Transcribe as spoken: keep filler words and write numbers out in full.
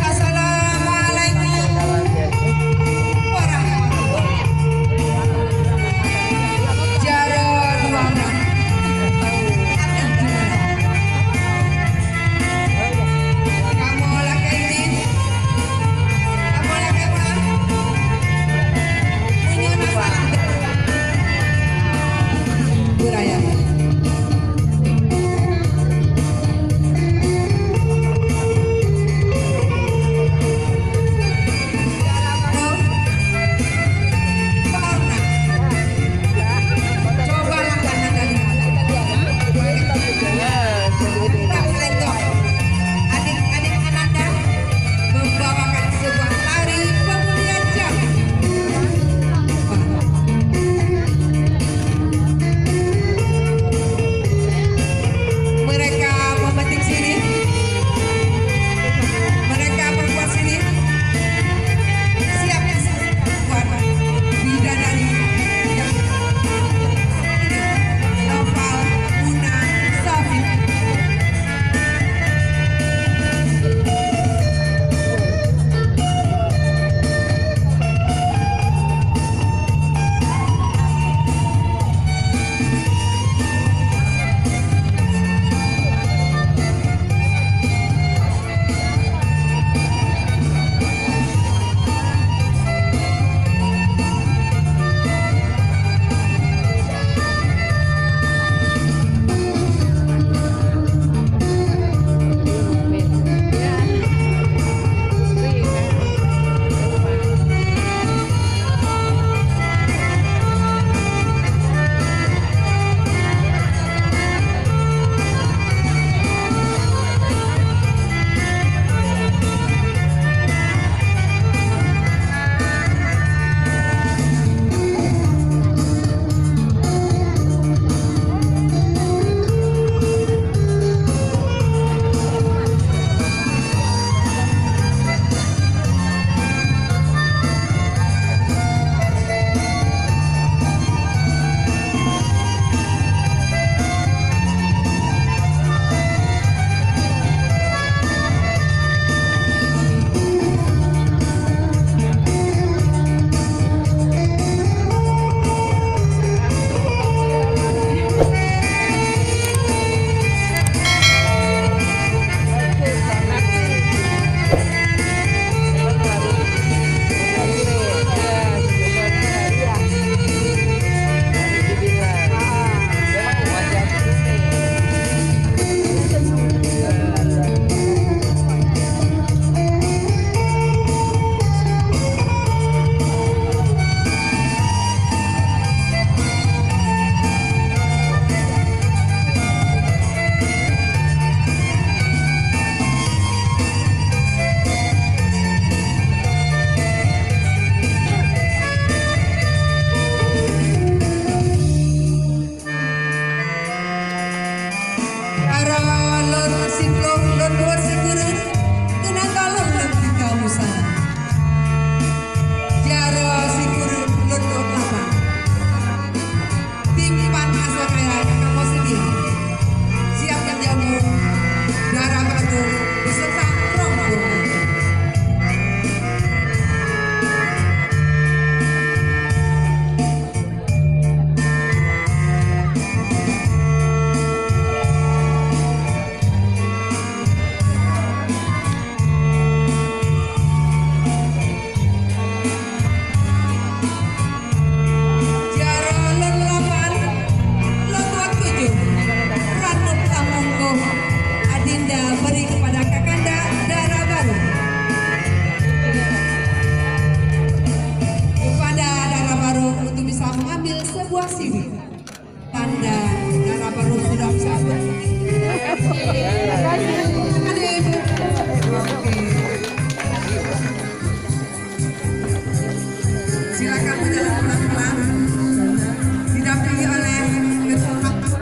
Assalamualaikum warahmatullahi wabarakatuh. Jaroe dua belas. Kamoe lakèe izin. Kamoe lakèe pulang. Meunyoe na salah, beuraya. Adik-adik Ananda membawakan sebuah tari pemulihan jam. Mereka memetik sirih, mereka berbuat sirih. Siap buat bidadari yang Noval Muna Sofi. Jaroe lôn siplôh lôn buet sikureueng, keunan ka lheueh lôn tinggai Musa. Jaroe sikureueng lôn buet lama. Timphan asoe kaya nyang kamoe seudia. Siap menjamu dara baru beserta rombongan.